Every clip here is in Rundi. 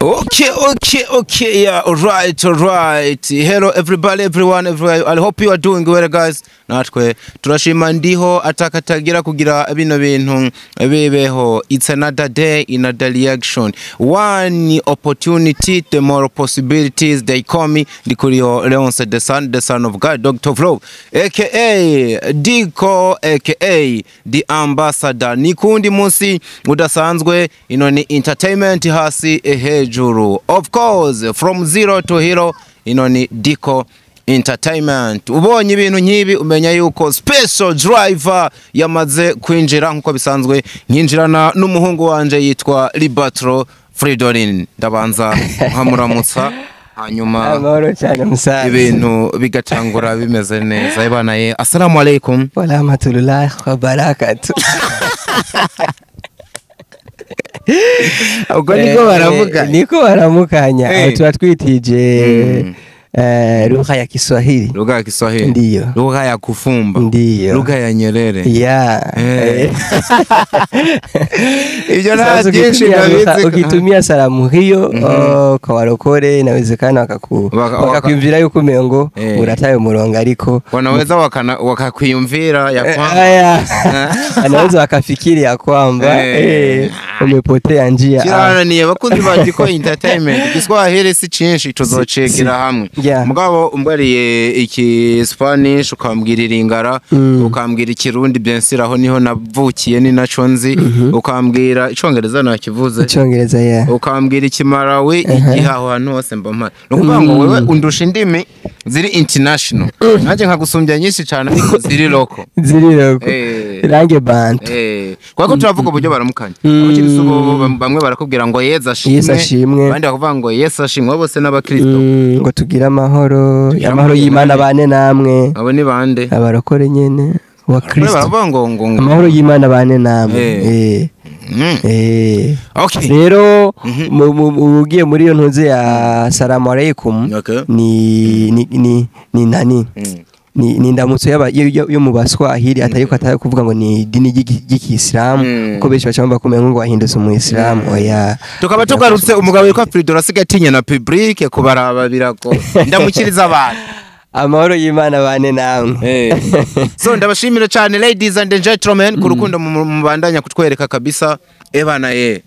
Okay, yeah, all right. Hello, everybody, everyone, everywhere. I hope you are doing well, guys. Natwe turashima ndiho atakatagira kugira bino bintu bibeho. It's another day, another reaction. One opportunity, the more possibilities they call me. Ndikurio Leonce, the son of God, Dr. Flow, aka Diko, aka the ambassador. Ni kundi munsi udasanzwe, ino ni entertainment hasi hejuru. Of course, from zero to hero, ino ni Diko Entertainment. Ubonye ibintu nk'ibi umenya yuko special driver yamaze kwinjira nkuko bisanzwe, nkinjirana n'umuhungu wanje yitwa Libatro Fridolin. Ndabanza nkamuramutsa, hanyuma Amahoro cyane, musaza. ibintu bigatangura bimeze neza. Ebana ye, assalamu alaikum. Wa rahmatullahi wa barakatuh. Ubwo niko baravuga. Niko baramukanya. Eh. Aho tuba twitije lugha ya Kiswahili. Lugha ya Kiswahili. Ndiyo. Lugha ya kufumba. Ndiyo. Lugha ya Nyerere. Ya. Eh. Ibyo nta Sasa byinshi ndabizi. ukitumia salamu hiyo, oh, kwa warokore inawezekana wakakwiyumvira yuko umengo urataye umurongo, ariko Wanaweza wakakwiyumvira ya kwamba Aya, anaweza wakafikiri ya kwamba umepotea njia. Kirananiye, bakunzi ba Diko Entertainment. Igiswahili si cinshi, tuzocigira hamwe. Mugabo umbwariye iki Spanish, ukambwira iringara, ukambwira ikirundi, bien sûr aho niho navukiye, ni naco nzi, ukambwira icongereza nakivuze, Icyongereza, yeah. ukambwira ikimarawi, igihe aho hantu hose mba mpari. Ni ukuvuga ngo wewe undusha indimi ziri international, nanjye nkagusumbya nyinshi cyane ariko ziri local. Ziri local. Langue bantu. Kwa ko turavuga uburyo baramukanya, abakirisu bo bamwe barakubwira ngo Yesu ashimwe, Yesu ashimwe. abandi bakavuga ngo Yesu ashimwe, bose n'abakristo. Ngo tugire amahoro, Tugire amahoro amahoro y'Imana bane namwe. Abo ni bande? Abarokore nyene wa Bamwe Kristo. baravuga ngo Amahoro y'Imana bane namwe. Rero ugiye muri iyo ntuze ya salamu alaikum, ni nani, ni indamutso yo mu Baswahili, atari ko atari kuvuga ngo ni idini ry'Ikisilamu, kuko benshi baca bumva kumenya ngo wahindutse umuyisilamu. Oya. Tukaba tugarutse. Umugabo witwa Fridolin asigaye atinya na public kubaraba, birago ndamukiriza abantu. Amahoro y'Imana bane namwe. So ndabashimira cyane, ladies and gentlemen, ku rukundo mubandanya kutwereka kabisa. Ebana ye,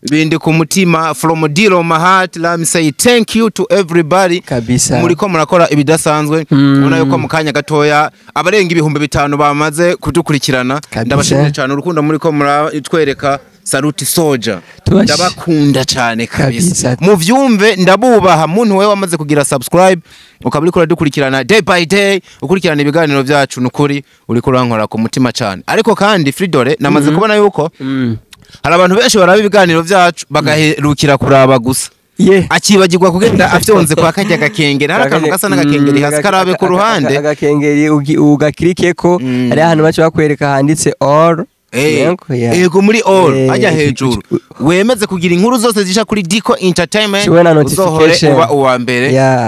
bindi ku mutima, from deep of my heart, let me say thank you to everybody. Kabisa. Muriko murakora ibidasanzwe. Ubona yuko mu kanya gatoya abarenga 5000 bamaze kudukurikirana. Kabisa. Ndabashimira cyane urukundo muriko muratwereka. Saluti soja. Ndabakunda cyane kabisa. Kabisa. Muvyumve, ndabubaha. Muntu wewe wamaze kugira subscribe, ukaba uriko uradukurikirana day by day, ukurikirana ibiganiro byacu, nukuri uriko urankora ku mutima cyane. Ariko kandi Fridore, namaze kubona yuko hari abantu benshi baraba ibiganiro byacu bagaherukira kuraba gusa, akibagirwa kugenda afyonze kwa kajya gakengeri. Hari akantu gasa n'agakengeri hasi, karabe ku ruhande. Agakengeri ugakirikeko, hari ahantu baca bakwereka handitse all. Yego, yeah. Ego, muri all, hajya hejuru, wemeze kugira inkuru zose zisha kuri Diko Entertainment Kiwe na uzohore notification. uba uwa mbere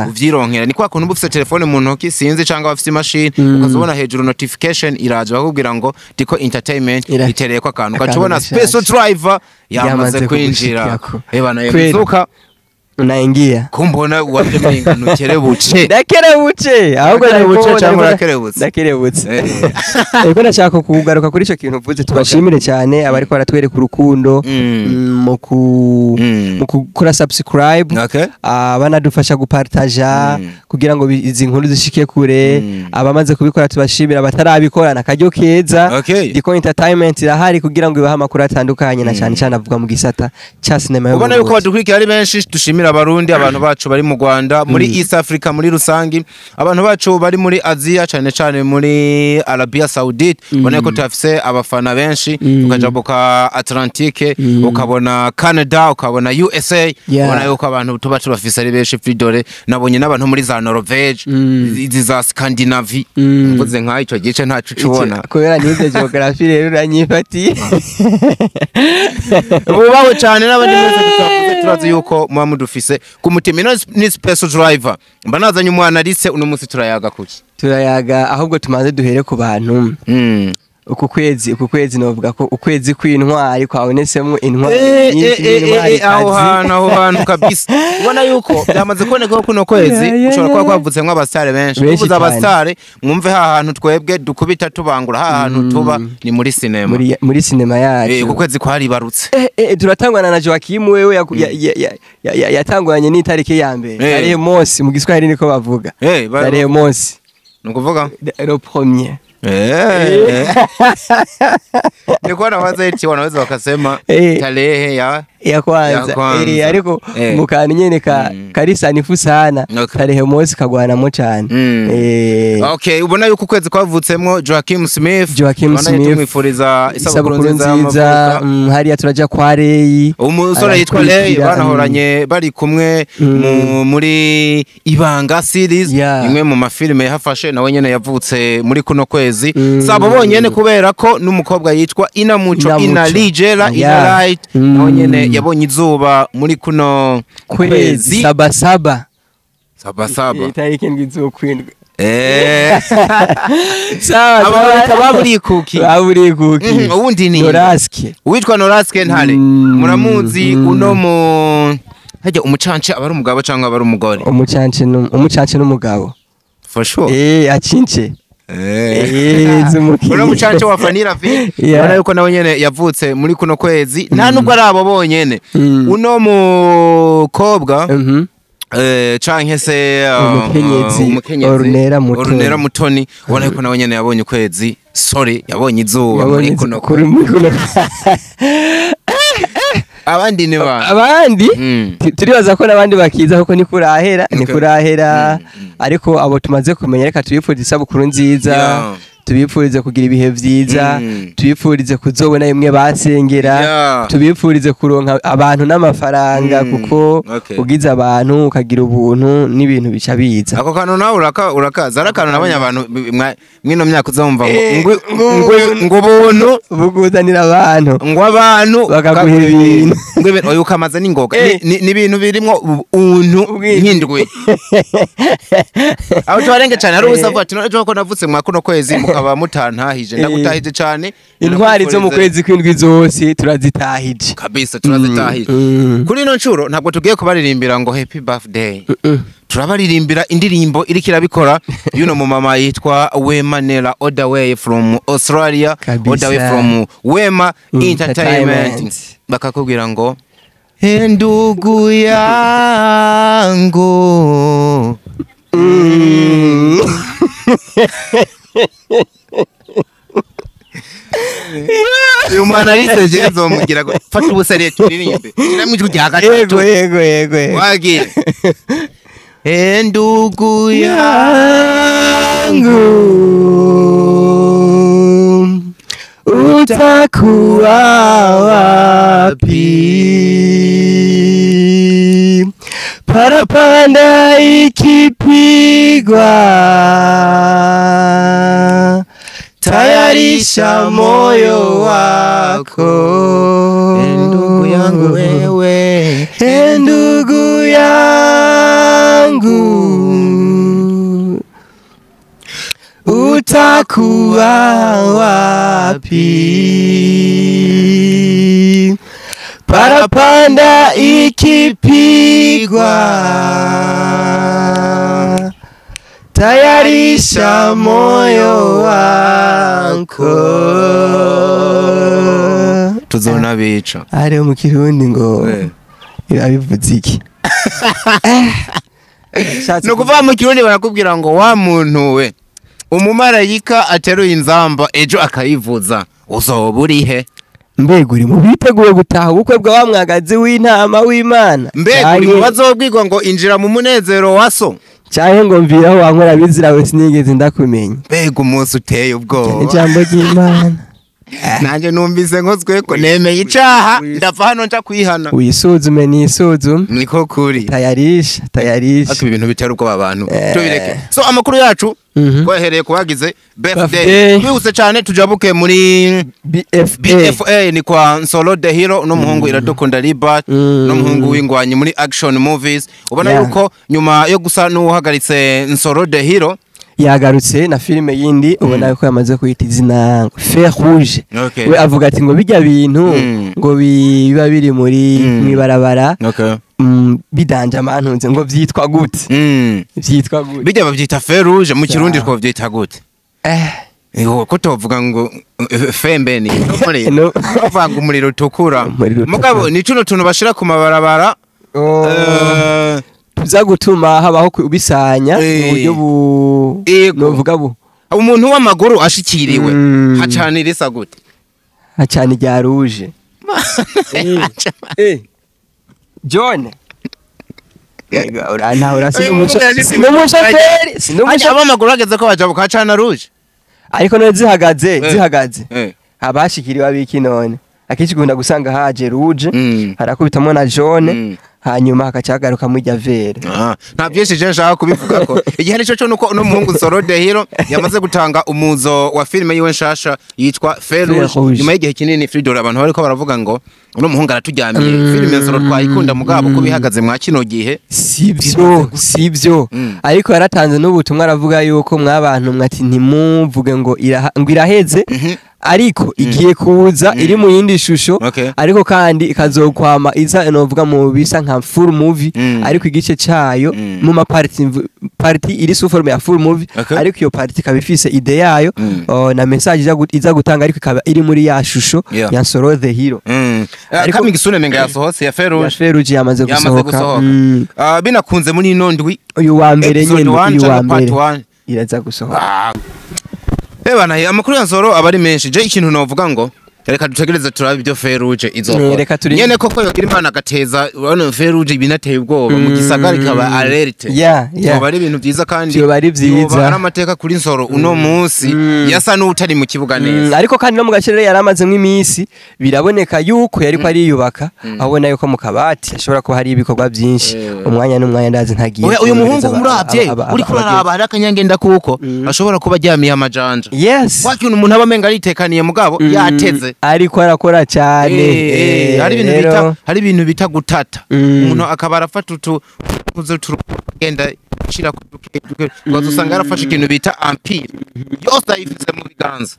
uvyironkera. Ni kwa kuntu uba ufise telefone mu ntoki, sinzi, cyangwa ufise imashini, ukazobona hejuru notification iraje, bakubwira ngo Diko Entertainment itereyeko akantu, Akantu ukacubona gashasha. special driver yamaze Yamaze kwinjira. kugushikirako. Ebana Kweli. yemuzuka. Unaingia. Kumbona waje ntukerebuce. Ndakerebutse ahubwo. Urakerebutse cyangwa urakerebutse? Ndakerebutse. Ariko ndashaka kugaruka kuri icyo kintu uvuze. Tubashimire cyane abariko baratwereka urukundo mu gukora subscribe, banadufasha gupartaja kugira ngo izi nkuru zishike kure. Abamaze kubikora tubashimira, abatarabikora nakaryo keza. Diko Entertainment irahari kugira ngo ibahe amakuru atandukanye, na cyane cyane avuga mu gisata ca sinema yo Ubona yuko Burundi. badukurikira ari benshi. Dushimira Abarundi, abantu bacu bari mu Rwanda, muri East Africa muri rusangi, abantu bacu bari muri Aziya, cyane cyane muri Arabia Saudite. Ubona yuko tuhafise abafana benshi. Ukajabuka Atlantique, ukabona Canada, ukabona USA. Ubona yuko abantu tuba tubafise ari benshi. Fridore, nabonye n'abantu muri za Norvege, izi za Scandinavie. Mvuze nka ico gice ntaco ucubona. Kubera nize geography rero uranyifatiye. Bubaho cyane n'abandi mwese tutavuze, turazi yuko muba mudufise ku mutima. Ino ni special driver, mba nazanye umwana arise. Uno munsi turayaga kuki? Turayaga, ahubwo tumaze duhere ku bantu. Uku kwezi novuga ko ukwezi kw'intwari kwabonetsemwo intwari nyinshi n'intwari. Aho hantu, aho hantu kabisa, ubona yuko byamaze kuboneka ko kuno kwezi ushobora kuba kwavutsemwo abasitari benshi. Benshi Tuvuze cyane. abasitari, mwumve ha hantu twebwe dukubita tubangura, ha hantu tuba ni muri sinema. Muri sinema yacu. Uku kwezi kwaribarutse. Turatangwana na Joaquim, wewe yatanguranye n'itariki ya mbere. Tarehe mosi mu Giswahili niko bavuga. Tarehe mosi. Ni ukuvuga Le premier. Nilikuwa nawaza eti wanaweza wakasema tarehe ya ya kwanza. Ya kwanza. Ariko mu kantu nyene ka kari sanifu sana. Tarehe mosi kagwanamo cyane. Okay, ubona yuko ukwezi kwavutsemwo Joaquim Smith. Joaquim Ubona Smith. tumwifuriza isabukuru Isabukuru nziza nziza. y'amavuko. Hariya turaja kwa Rey. Umusore yitwa Ray Arakurikira, banahoranye bari kumwe muri Ibanga series, imwe mu mafilime yahafashe, nawe nyene yavutse muri kuno kwezi. Sabo bonyene, kubera ko n'umukobwa yitwa Ina Muco, Ina Ina Muco. Ligera, Ina Light, nawe nyene yabonye izuba muri kuno kwezi. kwezi. Saba saba. Saba saba. Itariki 7 z'ukwindwi. Sawa. Sawa. Aba baburikuki. Baburikuki. Uwundi ni Noraske. Uwitwa Noraske Ntare. Muramuzi uno mu hajya umucance, aba ari umugabo cyangwa aba ari umugore? Umucanche n'umugabo. For sure. Acince. Zumuki. Uno mucance wa Fanira V, ubona yuko nawe nyene yavutse muri kuno kwezi. Nta nubwo ari abo bonyene, uno mukobwa canke se Umukenyezi, umukenyezi Ornella Mutoni. Ornella Mutoni, ubona yuko nawe nyene yabonye ukwezi, sorry, yabonye izuba muri Yabonye kuno kuri kwezi. muri kuno. Abandi ni ba Abandi turibaza ko n'abandi bakiza kuko nikurahera, nikurahera, ariko abo tumaze kumenya, reka tubipfurize isabukuru nziza, tubipfurize kugira ibihe vyiza, tubipfurize kuzobona bimwe basengera, tubipfurize kuronka abantu n'amafaranga, kuko ugize abantu ukagira ubuntu n'ibintu bica biza. Ako kantu nawe urakaza, ari akantu nabonye abantu mwino myaka uzumva ngo ngo ubuntu bukuzanira abantu, ngo abantu bakaguha ibintu. Ngo ibintu, oya, ukamaza n'ingoga. Ni ibintu birimwo ubuntu Ubwinshi. nk'indwi aho tubarenge cyane. Hari ubusa avuga ati: "None ejo ko navutse mwa kuno kwezi mukaba mutantahije?" Ndagutahije cyane. Intwari zo mu kwezi kw'indwi zose turazitahije. Kabisa, turazitahije. Kuri ino nshuro ntabwo tugiye kubaririmbira ngo happy birthday, turabaririmbira indirimbo iriko irabikora y'uno mumama yitwa Wema Nera, all the way from Australia. Kabisa. All the way from Wema Entertainment. Entertainment. Bakakubwira ngo: "Ndugu yangu." Uyu mwana ariseje, nzomugira ngo fata ubuseriye turirimbe, shyiramo ijwi rya gatatu. Yego. Wagiye. Ndugu yangu, utakuwa wapi parapanda ikipigwa? Tayarisha moyo wako. Ndugu yangu wewe, ndugu yangu, utakuwa wapi parapanda ikipigwa? Tayarisha moyo wako. Tuzona bica. Ari mu Kirundi ngo abivuze iki? Ni ukuvuga mu Kirundi barakubwira ngo: "Wa muntu we, umumarayika ateruye inzamba ejo akayivuza, uzoba urihe?" Mbega uri mu biteguye gutaha ubukwe bwa wa mwagazi w'intama w'Imana? Mbega uri mu bazobwirwa ngo: 'Injira mu munezero wa so'? Canke ngo: 'Mviraho wankora bizira we, sinigeze ndakumenya'? Mbega umunsi uteye ubwoba! Ijambo ry'Imana. Nanjye numvise nkozwe ko nemeye icaha, ndava hano nja kwihana. Wisuzume, nisuzume. Niko kuri. Tayarisha, tayarisha. Ariko ibintu bitera ubwoba abantu tubireke. So amakuru yacu twahereye ku bagize birthday. Birthday. Twihuse cyane tujabuke muri BFA. BFA, ni kwa Nsolo the Hero n'umuhungu Iradukunda Libert, n'umuhungu w'ingwanyi muri action movies. Ubona yuko nyuma yo gusa n'uhagaritse Nsoro the Hero Yagarutse na filime yindi, ubona ko yamaze kuyita izina Fer Rouge. Okay. We avuga ati ngo bijya bintu ngo biba biri muri mwibarabara bidanje amantunze, ngo vyitwa gute? Vyitwa gute? Bijya bavyita feu rouge mu Kirundi, twovyita gute? Ko tovuga ngo fembe ni umuriro? No. Bavuga umuriro utukura. Umuriro utukura. Mugabo ni tuno tuntu bashira ku mabarabara. Oh. Tuza gutuma habaho kubisanya mu buryo bu novuga bu Umuntu w'amaguru ashikiriwe hacanira isa gute? Hacana irya rouge. John, urantahura, si n'umushoferi. Hajya ab'amaguru bageze ko bajabuka hacana rouge. Ariko none zihagaze, zihagaze, abashikiriwe abiki? None akenshi ukunda gusanga haje rouge, harakubitamo na jaune, hanyuma hakaca hagarukamwo irya vert. Ah, nta byinshi je nshaka kubivuga ko igihe nico cyo nuko uno muhungu Nsoro the Hero yamaze gutanga umuzo wa filime yiwe nshasha yitwa Feu Rouge. Rouge. Nyuma y'igihe kinini, Fridor, abantu bariko baravuga ngo uno muhungu araturyamiye, filime Nsoro twayikunda, mugabo ko bihagaze mwa kino gihe. Sibyo, sibyo. Ariko yaratanze n'ubutumwa, aravuga yuko mwabantu mwati ntimuvuge ngo ngo iraheze, ariko igiye kuza iri mu yindi shusho, ariko kandi ikazokwama iza novuga mu bisa nka full movie, ariko igice cayo mu ma partie, partie iri sous forme ya full movie, ariko iyo partie ikaba ifise idée yayo, oh, na message iza gutanga, ariko ikaba iri muri ya shusho ya Nsoro the Hero. Ariko coming soon menga yasohotse ya Feu Rouge. Ya Feu Rouge yamaze Yamaze gusohoka. gusohoka. Ah, binakunze muri ino ndwi Uyu wa mbere episode nyene, 1 uyu wa canke part mbere 1 iraza gusohoka. Ah. Eba naye amakuru ya Nsoro aba ari menshi. Je ikintu novuga ngo reka dutegereze turabe ibyo Feu Rouge izokora. Reka turinde. Nyene koko yogira Imana agateza, urabona Feu Rouge ibinateye ubwoba mu gisagara, ikaba alerte. Yoba ari ibintu vyiza kandi Vyoba ari vyiza. yoba ari amateka kuri Nsoro. Uno munsi yasa n'utari mu kibuga neza. Ariko kandi no mu gacerere yari amazemwo iminsi, biraboneka yuko yariko ariyubaka, aho ubona yuko mu kabati hashobora kuba hari ibikorwa byinshi. Umwanya n'umwanya ndazi ntagiye Oya, uyu muhungu korohereza umuravye uriko uraraba hari akanyangenda kuko ashobora kuba aryamiye amajanja. Kwa kintu umuntu aba amenga aritekaniye, mugabo yateze. Ariko arakora cyane. Hari ibintu Rero bita, hari ibintu bita gutata. Umuntu akaba arafata utu utuzo turugenda shira ku duke duke, ukaza usanga yarafashe ikintu bita empire yose ayifise mu biganza.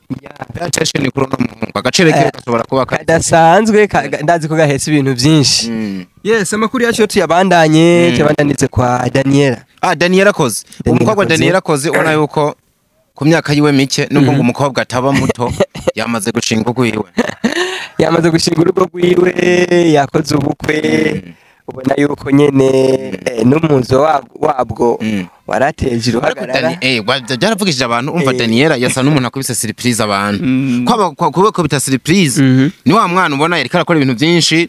Pay attention kuri uno muhungu, agaciro kiwe gashobora kuba kadasanzwe, ndazi ko gahetse ibintu byinshi. Yes, amakuru yacu yo tuyabandanye, tuyabandanize kwa Daniela. Ah, Daniela Koze. Daniela Umukobwa Koze. Daniela Koze, ubona yuko ku myaka yiwe mike, nubwo ngo umukobwa ataba muto, yamaze gushinga urwiwe. Yamaze gushinga urugo rwiwe, yakoze ubukwe, ubona yuko nyene n'umuzo wabwo warateje Ariko uruhagarara. Byaravugishije abantu, umva. Daniela yasa n'umuntu akubise surprise abantu. Kwaba kuba kubita surprise, ni wa mwana ubona yariko arakora ibintu byinshi.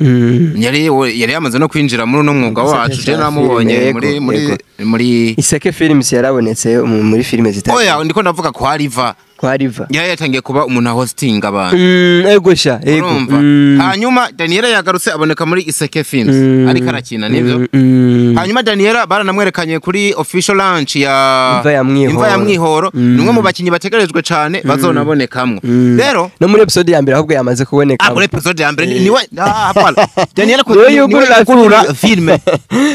Yari yamaze no kwinjira muri uno mwuga Igisata wacu. Je ca namubonye filime, muri yego, muri yego. muri Iseke Films yarabonetse muri filime zitari. Oya, ndiko ndavuga kwa Riva. Kwa Riva. Yari yatangiye kuba umuntu hosting abantu. Ego sha, ego. Urumva, hanyuma Daniela yagarutse aboneka muri Iseke Films, ariko arakina, nivyo. Hanyuma Daniela baranamwerekanye kuri official launch ya Imva ya Mwihoro. Imva ya Mwihoro. Ni umwe mu bakinyi bategerejwe cane bazonabonekamwo rero. No muri episode ya mbere ahubwo yamaze kuboneka. Ah, muri episode ya mbere niwe, ah, hapana, Daniela Niwe niwe yugurura yugurura filme,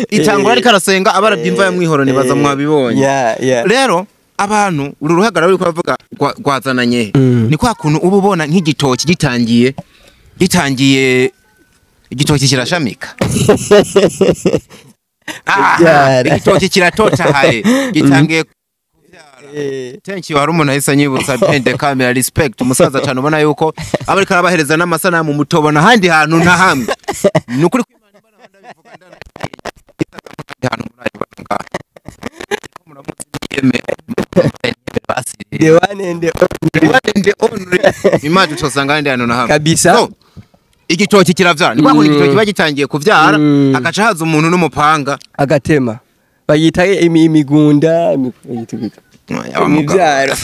itangura ariko arasenga abarabye Imva ya Mwihoro, nibaza mwabibonye. Yeah. Rero abantu uru ruhagarara ruri kuvuga rwazananye he? Ni kwa kuntu uba ubona nk'igitoki gitangiye igitoki kirashamika. Ah, Kubyara. igitoki kiratotahaye, gitangiye. Thank you. Hari umuntu ahise anyibutsa behind the camera, respect umusaza cyane, ubona yuko aba ariko arabahereza n'amasanamu mutobona ahandi hantu na hamwe. Ni ukuri kw'Imana, mbona ndabivuga ahandi hantu murayibona ngaha. Muramuzi niyeme basi. The one and the only. The one and the only. Imana tutosanga ahandi hantu na hamwe. Kabisa. So, igitoki kiravyara, ni kwa kuntu igitoki kiba gitangiye kuvyara, hagaca haza umuntu n'umupanga. Agatema. Bayita imigunda, bayita gute? Oya, mugabo. Imivyaro.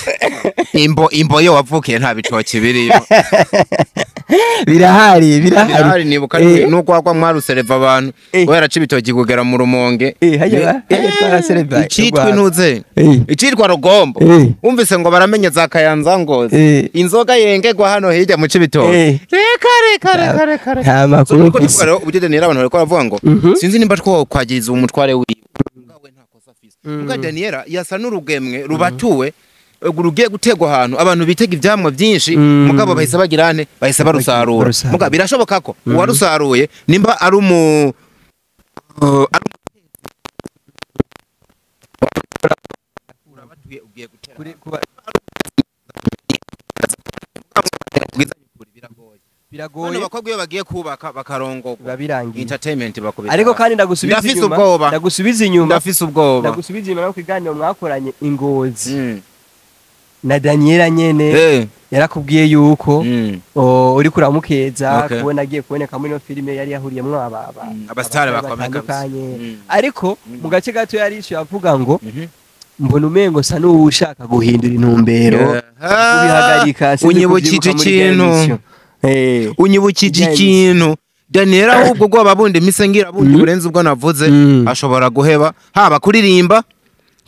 Imbo yo wavukiye nta bitoki biriyo. Birahari, birahari. Birahari, nibuka n'urwagwa mwarusereva abantu. We yaraca ibitoki kugera mu Rumonge. Hajya twarasereva. Icitwa urwagwa. intuze, icitwa Rugombo. Wumvise ngo baramenye za Kayanza, Ngozi, inzoga yengerwa hano hirya mu Cibitoke. Reka reka reka reka reka. Nta So, makuru niko mfise. tuvuga rero uburyo Daniel, abantu bariko baravuga ngo sinzi nimba twokwagiriza umutware wiwe. Mugabo we nta kosa. amakosa afise. Muga Daniela yasa n'urugemwe rubatuwe, rugiye gutegwa ahantu abantu bitega ivyamwa byinshi, mugabo bahise bagirane, bahise barusarura. Muga birashoboka ko uwarusaruye nimba ari umu ugiye gutera biragoye. Abakobwa iyo bagiye kubaka bakarongorwa birangiye entertainment bakubita. Ariko kandi ndagusubiza inyuma, ndagusubiza inyuma, ndafise ubwoba, ndagusubiza inyuma no kiganiro mwakoranye Ingozi na Daniela nyene, yarakubwiye yuko uri kuramukeza kubona agiye kuboneka muri no filime yari yahuriyemwo abastare bakomeye. Ariko mu gace gato yari avuga ngo mbona umengo sa n'ushaka guhindura intumbero, kubihagarika. Unyibukije ikintu, unyibukije ikintu Daniela, ahubwo gwa bundi mise ngira bundi burenze ubwo navuze, ashobora guheba haba kuririmba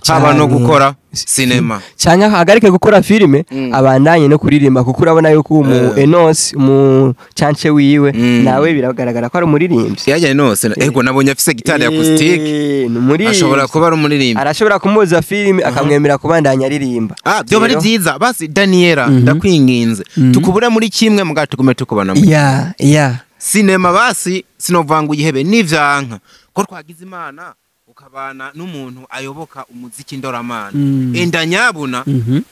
haba no gukora sinema, cyangwa ahagarike gukora filime abandanye no kuririmba, kuko urabona yuko umu Enos mu cance wiwe nawe biragaragara ko ari umuririmbyi. Yajya Enos, ego nabonye afise gitari acoustic, ashobora kuba ari umuririmbyi, arashobora kumuza filime akamwemera kubandanya aririmba. Byo bari byiza. Basi Daniela, ndakwinginze tukubura muri kimwe muga tugume tukubana muri sinema. Basi sinovanga uyihebe n'ivyanka ko twagize Imana ukabana n'umuntu ayoboka umuziki ndoramana, enda nyabuna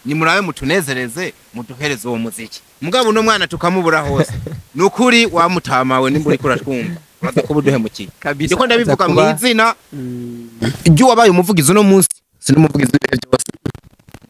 ni murabe mutunezereze muduhereze uwo muziki. Mugabo no mwana tukamubura hose, nukuri wamutamawe nimba uriko uratwumva uraza kuba uduhemukiye. Ndiko ndabivuga mu izina ryo wabaye umuvugizi uno munsi, sinumuvugizi w'ibihe byose,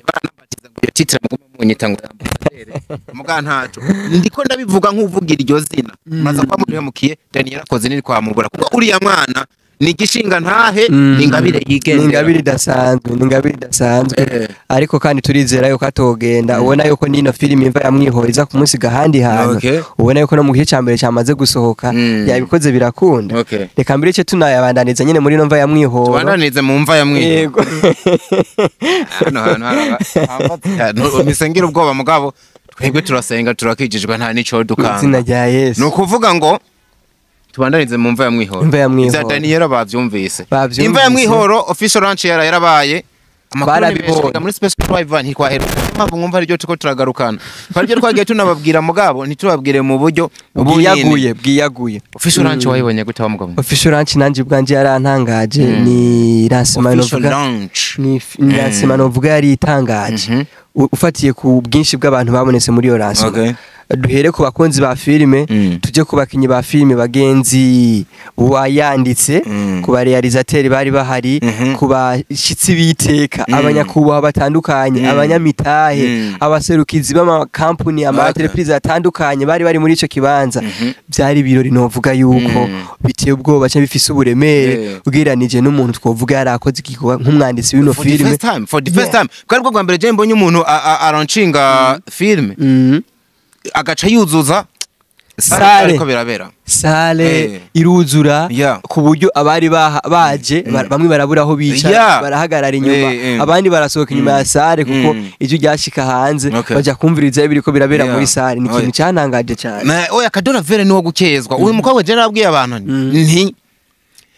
baranambatiza ngo iyo titre muguma munyita ngo ambasaderi, muga ntaco ndiko ndabivuga nk'uvugira iryo zina, maze kuba muduhemukiye. Daniel akoze niri kwamubura, kuko uriya mwana ni gishinga ntahe, ni ingabire yigendera, ni ingabire idasanzwe, ni ingabire idasanzwe. Ariko kandi turizera yuko atogenda, ubona yuko nino filime imva yamwihoriza kumusiga ahandi hantu, ubona yuko no mu gihe cya mbere cyamaze gusohoka yabikoze birakunda. Reka mbere cyo tunayabandaniza nyine muri no mva yamwihoro, tubandanize mu mva yamwihoro. Yego, hano hantu misengera ubwoba, mugabo twebwe turasenga turakijijwe nta nico dukanga izina rya Yesu. Nukuvuga ngo tubandanize mu mva ya mwihoro. Iza Daniela bavyumvise. Imva ya mwihoro official launch yarabaye. Amakuru muri Special Drive ntikwahera. Mpamvu mwumva ari ryo tuko turagarukana. Twaryo twagiye tunababwira mugabo ntitubabwire mu buryo bwiyaguye bwiyaguye. Official launch wayibonye gute wa mugabo? Official launch nanje ubwanje yarantangaje, ni lancement novuga. Ni lancement novuga yari itangaje. Ufatiye ku bwinshi bw'abantu babonetse muri iyo lancement. Duhere ku bakunzi ba filime, tujye ku bakinyi ba filime bagenzi uwayanditse, ku ba realisateur bari bahari, ku bashitsi biteka, abanyakubaha batandukanye, abanyamitahe, abaserukizi b'ama company, ama entreprise atandukanye bari bari muri ico kibanza. Byari birori novuga yuko biteye ubwoba cyangwa bifise uburemere ugereranije n'umuntu twovuga yarakoze igikorwa nk'umwanditsi w'ino filime. For the first time bwari bwo bwa mbere je mbonye umuntu aranshinga filime agaca yuzuza sale, ariko birabera sale iruzura ku buryo abari baje bamwe barabura aho bicara, barahagarara inyuma, abandi barasohoka inyuma ya sale kuko ijwi ryashika hanze, baja kumviriza ibiriko birabera muri sale. Ni ikintu cyantangaje cyane. Oya Kadora Vere niwo gukezwa. Uyu mukobwa je narabwiye abantu nti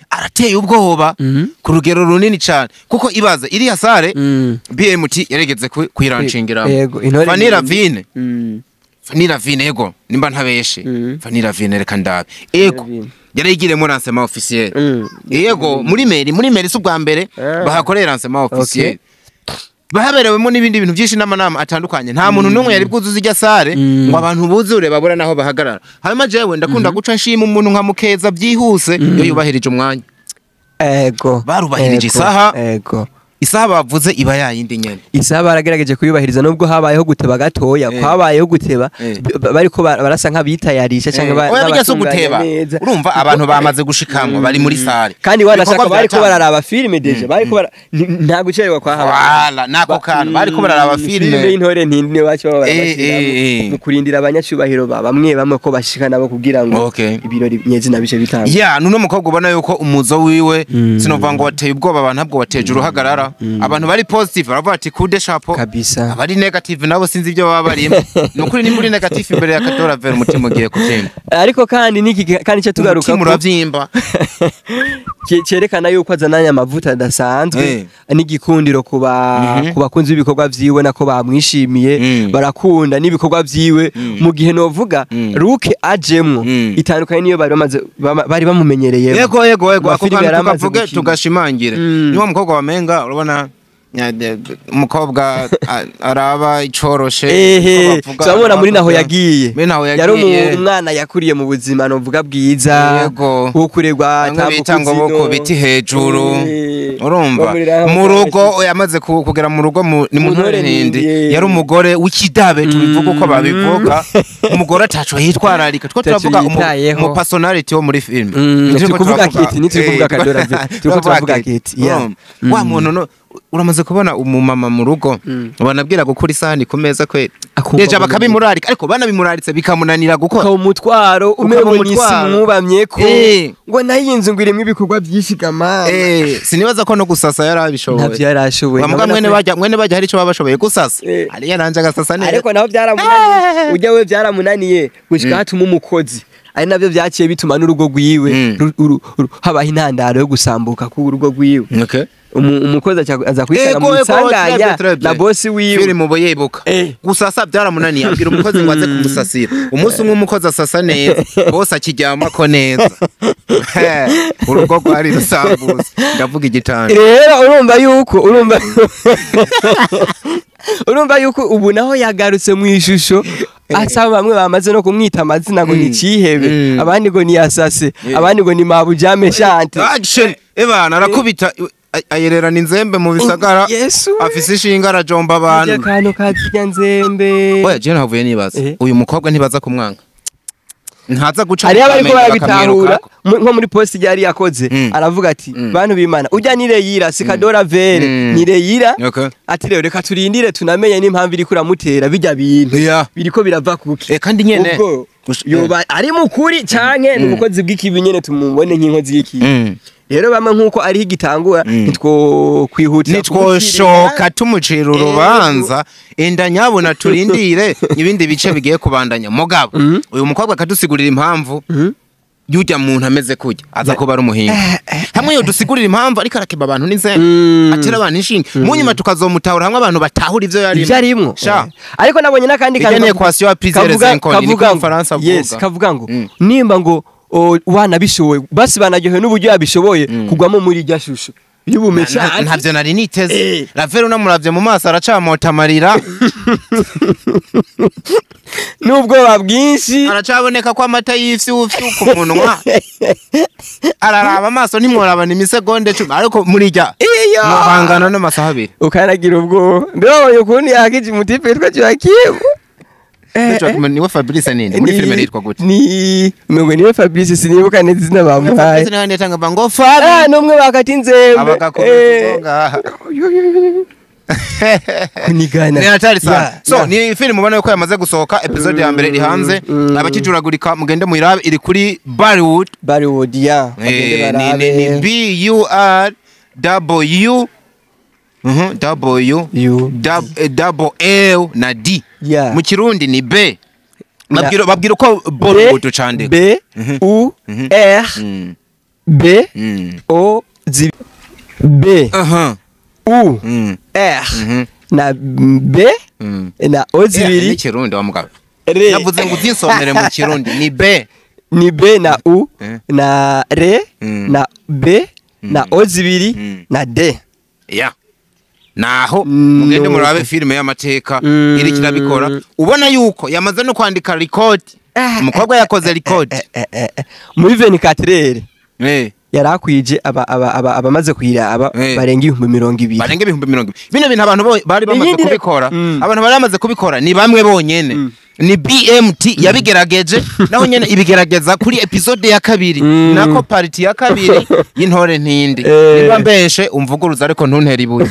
arateye ubwoba ku rugero runini cyane, kuko ibaza iriya sale BMT yaregeze kuyiranshingira Vanilla Vine. Vanilla Vine, ego nimba ntabeshe, Vanilla Vine reka ndabe, ego yarayigiremo lancement officiel. Ego muri meri si ubwa mbere bahakorera lancement officiel, bahaberewemo n'ibindi bintu byinshi n'amanama atandukanye. Nta muntu n'umwe yari bwuzuze ijya sare ngo abantu buzure babura naho bahagarara. Hanyuma jewe ndakunda guca nshima umuntu nka Mukeza byihuse iyo yubahirije umwanya. Ego barubahirije isaha. Ego isaha bavuze iba yayindi nyene. Isaha baragerageje kuyubahiriza nubwo habayeho guteba gatoya, kwabayeho guteba bariko barasa nk'abitayarisha cyangwa n'abatunganya neza. Urumva abantu bamaze gushikamwa bari muri sale. Kandi wanashaka bariko bararaba filime deje, bariko nta gucererwa kwahabaye. Wala nako kantu bariko bararaba filime y'intore ntindi bacho barabashira mu kurindira abanyacubahiro bamwe bamwe ko bashika nabo kugira ngo ibirori nyezi nabishe bitanga. Ya nuno mukobwa ubona yuko umuzo wiwe sinova ngo wateye ubwoba abantu, ntabwo wateje uruhagarara. Abantu bari positive baravuga ati kude chapeau. Kabisa. Abari negative nabo sinzi ibyo baba barimo. Ni ukuri, ni muri negative imbere ya Kadora Vera, umutima ugiye kubyimba. Ariko kandi niki kandi cyo tugaruka Umutima urabyimba. Cyerekana yuko azananye amavuta adasanzwe n'igikundiro ku bakunzi b'ibikorwa vyiwe, nako bamwishimiye, barakunda n'ibikorwa vyiwe, mu gihe novuga ruke ajemwo itandukanye niyo bari bamaze bari bamumenyereye. Yego, ako Amafilime kantu yari amaze tukavuge, gukina. Tugashimangire. Niwo mukobwa wamenga urabona umukobwa araba icoroshe. Ehe. Uko bavuga, Turabona muri naho bavuga. yagiye. Muri naho Yari yagiye. umwana yakuriye mu buzima novuga bwiza, wo kuregwa. Bamwe bita ngo bo ku biti hejuru. Urumva mu rugo yamaze kugera mu rugo ni mu Mu ntore ntore ntindi. ntindi. Yari umugore w'ikidabe, tubivuga uko babivuga, umugore ataco yitwararika two. Ataco Turavuga yitayeho. umu personality wo muri film. Turi kuvuga Keti, ntituri kuvuga Kadora Vera. Turiko turavuga Keti, yeah. Urumva? Wa muntu no uramaze kubona umumama mu rugo banabwira gukura isahani ku meza kwe, Akumva déjà ngo bakabimurarika, ariko banabimuraritse bikamunanira gukora. Ukaba umutwaro, umengo Ukaba ni isi umutwaro. mwubamye ko ngo nayo iyi nzu ngo irimo ibikorwa byinshi gamana. Sinibaza ko no gusasa yari abishoboye. Ntabyo yari ashoboye. Bamuga Ndabona mwene bajya, mwene bajya hari ico baba bashoboye gusasa. Hariya nanje agasasa neza. Ariko naho byaramunaniye, ujya we byaramunaniye gushika hatuma umukozi, ari nabyo byaciye bituma n'urugo rwiwe habaho intandaro yo gusambuka k'urugo rwiwe. Umukozi aza kwisanga mu isanganya Très bien. na bosi wiwe. Filime ubu yibuka. Gusasa byaramunaniye, abwira umukozi ngo aze kumusasira. Umunsi umwe umukozi asasa neza, bose akiryamako neza. Urugo rwari rusambuze, ndavuga igitanda. Rero urumva yuko ubu naho yagarutse mu ishusho asa, bamwe bamaze no kumwita amazina ngo ni cihebe, abandi ngo ni asase, abandi ngo ni mabujame shante. Action! Ebana arakubita, ayererana inzembe mu bisagara. Yesu we. Afise ishinga, arajomba abantu. Akantu ka kirya nzembe. Oya, je nahavuye nibaza, uyu mukobwa ntibaza kumwanga, ntaza guca Hariho abariko mu Kamenge barabitahura bakamwirukako. Nko muri post yari yakoze, aravuga ati: "Bantu b'Imana, ujya ni Reyira, si Kadora Vere, ni Reyira." Ati: "Rero reka turindire tunamenye n'impamvu iriko uramutera bijya bintu biriko birava kuki." Kandi nyene Ubwo yoba ari mukuri canke ni ubukozi bw'ikibi nyene, tumubone nk'inkozi y'ikibi. Rero bamwe nk'uko ariho igitangura, nitwo kwihutira Nitwoshoka tumucira urubanza, enda nyabona turindire ibindi bice bigiye kubandanya. Mugabo uyu mukobwa akadusigurira impamvu yujya muntu ameze kujya aza kuba ari umuhinga, hamwe yo dusigurira impamvu ariko arakeba abantu n'inzembe, atera abantu inshinge, mu nyuma tukazomutahura hamwe abantu batahura ivyo yarimo. Ivyo arimwo. Sha. Ariko nabonye n'akandi Ijya kantu ni équation ya plusieurs inconnues, niko kavuga ngo- Umufaransa avuga. Yes, kavuga ngo nimba ngo wanabishoboye, basi banaryohewe n'uburyo yabishoboye kugwamo muri irya shusho y'ubumesha. Ntavyo nari niteze. Ravero unamuravye mu maso aracamota amarira. N'ubwoba bwinshi. Aracaboneka ko amata y'ifyufyu ku munwa, araraba amaso ntimworabana imisegonde 10, ariko murijya Iyo muhangana n'amasaha 2. Ukanagira ubwoba. Mbere wabonye ukuntu yakije umutipe witwa Joaquim? Niwe Fabrice ninde muri filime yitwa gute? Ni umengo niwe Fabrice, sinibuka neza izina bamuhaye. Fabrice niwe yatanga ngo Fabi. Ah, n'umwe bakata inzembe. Abagakomeza ngaha. Kunigana. Ni hatari sana. So ni film ubona yuko yamaze gusohoka, episode ya mbere iri hanze. Abakijuragurika mugende muyirabe, iri kuri Bollywood. Bollywood ya bagende Ni barabe. B U R W W U. Double L na D. Yeah. Mu Kirundi ni B. Babwira uko Bollywood ucandika. B U R B O Z B U R na B na O Ni zibiri. Kirundi wa mugabo. R. Navuze ngo uzinsomere mu Kirundi ni B. Ni B na U na R na B na O zibiri na D. Ya. Naho mugende murabe filime y'amateka iri kirabikora, ubona yuko yamaze no kwandika record. Umukobwa yakoze record. Muri 24 yarakwije abamaze kuyiraba barenga 20,000. Barenga 20,000. Bino bintu abantu bari bamaze Iyindi kubikora. Abantu bari bamaze kubikora ni bamwe bonyene. Ni BMT yabigerageje, naho nyene ibigerageza kuri episode ya kabiri, nako part ya kabiri y'Intore Ntindi. Niba mbeshe umvuguruza, ariko ntuntere ibuye.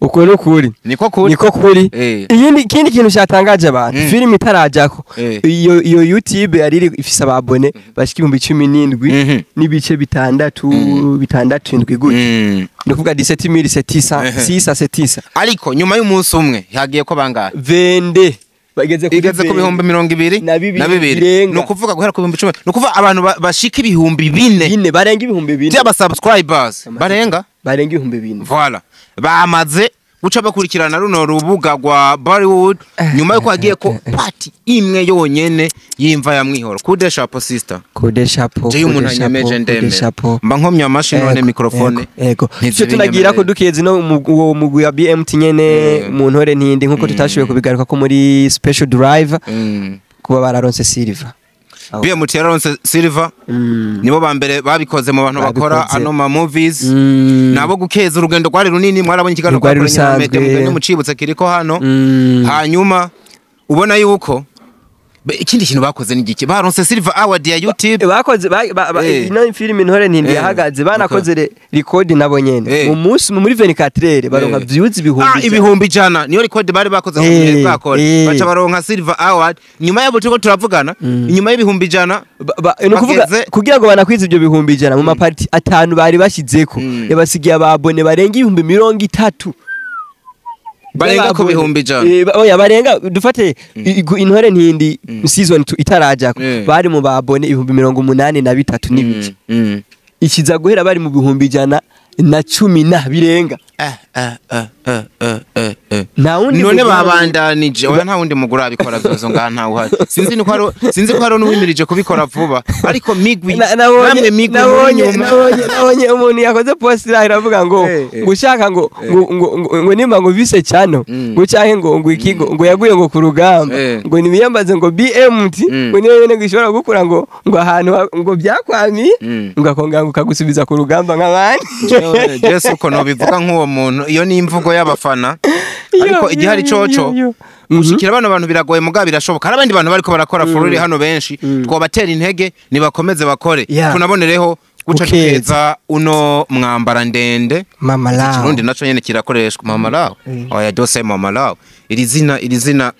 Uko ni ukuri. Niko kuri. Niko kuri. Iyindi, ikindi kintu cyatangaje abantu, filime itarajako, iyo YouTube yari iri ifise aba abonnés bashika 17,000 n'ibice 6 6 7 gutyo. Ni ukuvuga 17,700 6 700. Ariko nyuma y'umunsi umwe hagiye ko bangahe? Vende bageze kuri Igeze ku 22,000. Na bibiri birenga. Ni ukuvuga guhera ku 10,000, ni ukuvuga abantu bashika 4000 bine, barenga 4000 by'aba subscribers barenga. Barenga 4000. Voilà, bamaze guca bakurikirana runo rubuga rwa Bollywood nyuma yuko hagiye ko part imwe yonyene y'Imva ya Mwihoro. Coup de chapeau, sister. Coup de chapeau. Jewe umuntu anyemeje ndemera, mba nkomye amashi none microphone. Ego, icyo tunagira ko dukeze no uwo mugwi wa BMT nyene mu Ntore Ntindi, nkuko tutashoboye kubigaruka ko muri special drive, kuba bararonse silver. BMT yararonse silver. Nibo ba mbere babikoze mu bantu bakora Babikoze. ano ma movies. Nabo gukeza, urugendo rwari runini, mwarabonye ikiganiro Rwari twakoranye na rusanzwe. Mede, mugende mucibutse kiriko hano. Hanyuma ubona yuko ikindi kintu bakoze ni giki? Baronse silver award ya YouTube. Bakoze ino filime Intore Ntindi yahagaze, banakoze record nabo nyene mu munsi muri 24 heures baronka views ibihumbi 100,000. 100,000 niyo record bari bakoze mu gihe bwakora. Baca baronka silver award nyuma yabo turiko turavugana, inyuma y'100,000. Ni ukuvuga kugira ngo banakwize ibyo 100,000 mu ma parties atanu bari bashyizeko, yabasigiye aba abonnés barenga 30,000. Barenga ku 100,000. Oya, barenga, dufate Intore Ntindi season 2 itarajako, bari mu ba abonnés 83,000 n'ibice. Ikiza guhera bari mu 110,000 na birenga. Nta wundi None mugwi. Babandanije. Oya, nta wundi mugura abikora vyozo ngaha, ntawe uhari. Sinzi niko hari, sinzi ko hari n'uwimirije kubikora vuba, ariko migwi namwe migwi muri inyuma. Nabonye umuntu yakoze post iraho iravuga ngo ngo ushaka ngo nimba ngo vise cyano ngo canke ngo iki ngo yaguye ngo ku rugamba, ngo nibiyambaze ngo BMT, ngo niyo nyene ngo ishobora gukura ngo ahantu ngo byakwamiye, ngo akongera ngo kagusubiza ku rugamba nk'abandi. Jewe Jesu uko nobivuga nk'uwo muntu, iyo ni imvugo y'abafana, ariko igihari coco gushikira bano bantu biragoye, mugabo birashoboka. Hari abandi bantu bariko barakora fururi hano benshi, twobatera intege nibakomeze bakore. Tunabonereho guca Gukeza. tukeza uno mwambara ndende. Mama Lao. Ikirundi naco nyene kirakoreshwa, Mama Lao. Oya, dose Mama Lao, iri zina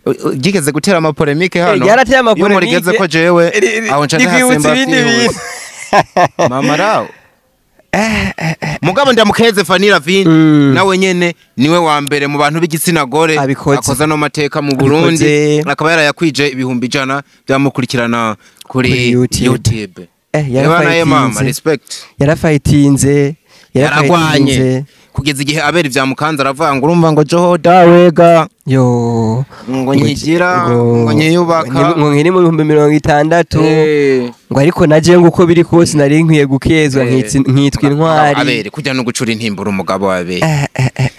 ryigeze gutera ama polémiques hano. Ryarateye Iyo ama polémiques. murigeze ko jewe aho nca Rikwibutsa ndahasemba ibindi vyihuse. bintu. Mama Lao. Mugabo ndamukeze Fanny Lavine, nawe nyene niwe wa mbere mu bantu b'igitsina gore Abikoze. akoza no mateka mu Burundi, Abikoze. akaba yarayakwije 100,000 byamukurikirana kuri Kuri YouTube. YouTube. Eba naye mama, Yarafayitinze. respect. Yarafayitinze. Yaragwanye Yarafayitinze. kugeza igihe abera ivya mukanza, aravuga ngo urumva ngo joho dawega yo ngo nyigira ngo nyiyubaka ngo nkiri mu 60,000, ngo ariko naje ngo uko biri kose nari nkwiye gukezwa, nkitwa intwari. Abere kujya no gucura intimbura umugabo wabere,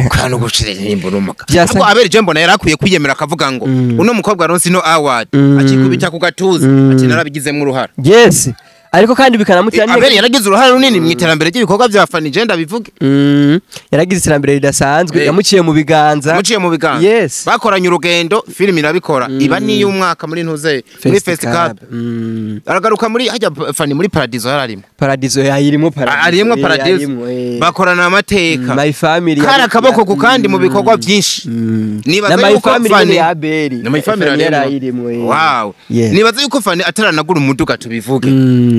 kuja no gucura intimbura umugabo. Ahubwo abere je mbona yarakwiye kwiyemera akavuga ngo uno mukobwa aronse ino award, akikubita ku gatuza ati narabigizemo uruhara. Yes, ariko kandi bikanamutera Abere yaragize uruhare runini mu iterambere ry'ibikorwa bya Fanny, je ndabivuge. Yaragize iterambere ridasanzwe. Yamuciye mu biganza. Muciye mu biganza. Bakoranye urugendo, filime irabikora, iba n'iy'umwaka muri ntuze muri Festival. Aragaruka muri hajya Fanny muri Paradiso yararimo. Paradiso yayirimo, Paradiso. Arimwo Paradiso. Arimwo. Bakorana amateka. My Family. Kari akaboko ku kandi mu bikorwa byinshi. Nibaza Na My yuko Family Fanny nyene ya Abeli. Na My Family Fanny arimo. yarayirimo. Wow. Nibaza yuko Fanny ataranagura umuduga, tubivuge,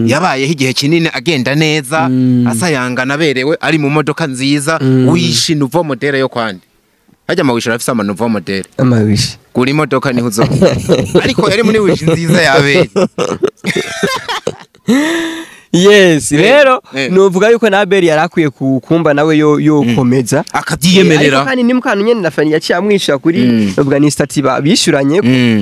yabayeho igihe kinini agenda neza, asayangana, aberewe, ari mu modoka nziza. Wish nouveau modèle yo kwande hajya ama Wish arafise ama nouveau modèle. Ama Wish. Gura imodoka niho uzo, ariko yari muri Wish nziza yabere. Yes, rero nuvuga yuko na Abeli yari akwiye kumva nawe yo yokomeza akabyiyemerera. Ariko kandi ni mukantu nyene na Fanny yaciye amwishyura kuri bavuga ni statut bishyuranye,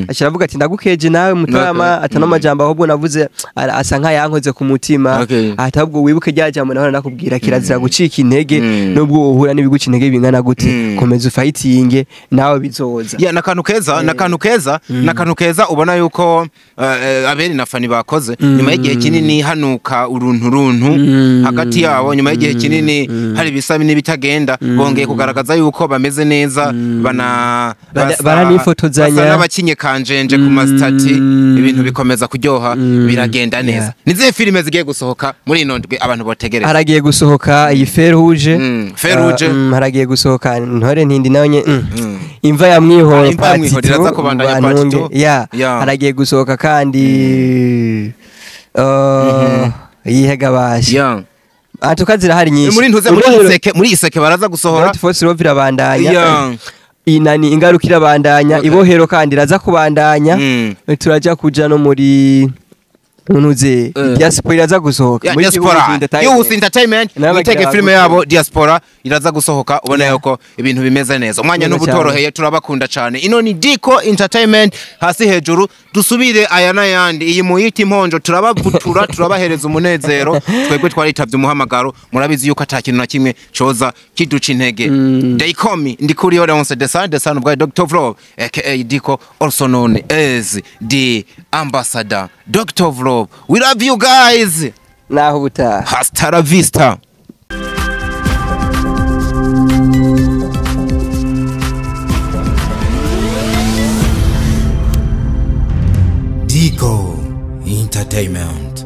aciye avuga ati ndagukeje nawe mutama, atano majambo ahubwo navuze asa nkayankoze ku mutima, ati ahubwo wibuke rya jambo nahora nakubwira, kirazira gucika intege nubwo wohura n'ibiguca intege bingana gute, komeza ufayitinge nawe bizoza. Ya, nakantu keza, nakantu keza, nakantu keza. Ubona yuko Abeli na Fanny bakoze nyuma y'igihe kinini hanuka. Uruntu runtu hagati yabo nyuma y'igihe kinini hari ibisa n'ibitagenda, bongeye kugaragaza yuko bameze neza, bana Baranifotozanya. Basa n'abakinye kanjenje ku ma status, ibintu bikomeza kuryoha, biragenda neza. Nizihe filime zigiye gusohoka muri ino ndwi abantu botegereza? Haragiye gusohoka iyi Feruje. Feruje. Haragiye gusohoka Ntore Ntindi nayo nye, Imva ya Mwihoro. Ah, Imva ya Mwihoro Part iraza 2, kubandanya part Bantunge. 2. Yeah. Haragiye gusohoka kandi yihega basha. Atuka zirahari nyinshi. Muri ntuze muri Ibohero- Iseke, muri Iseke baraza gusohora. Not Force Love irabandanya. Inani Ingaruka irabandanya. Ibohero kandi iraza kubandanya. Turaja kuja no muri ntuze Diaspora iraza gusohoka. Ya, Muri Diaspora. Gihugu Entertainment. Yuhusi Entertainment. Nabo Mwitege bagira filime gute. yabo Diaspora iraza gusohoka, ubona yuko ibintu bimeze neza, umwanya Neza n'ubutoroheye. Turabakunda cyane. Ino ni Diko Entertainment, hasi hejuru dusubire aya n'ayandi. Iyi muyita imponjo, turabavutura, turabahereza umunezero. Twebwe twaritavye umuhamagaro, murabizi yuko ata kintu na kimwe coza kiduca intege. They call me Ndikuriyo Leonce Desan Desan ubwa Dr. Vlog, aka Diko, also known as the ambassador Dr. Vlog. We love you guys. Naho ubutaha. Hasta la vista. Dico Entertainment.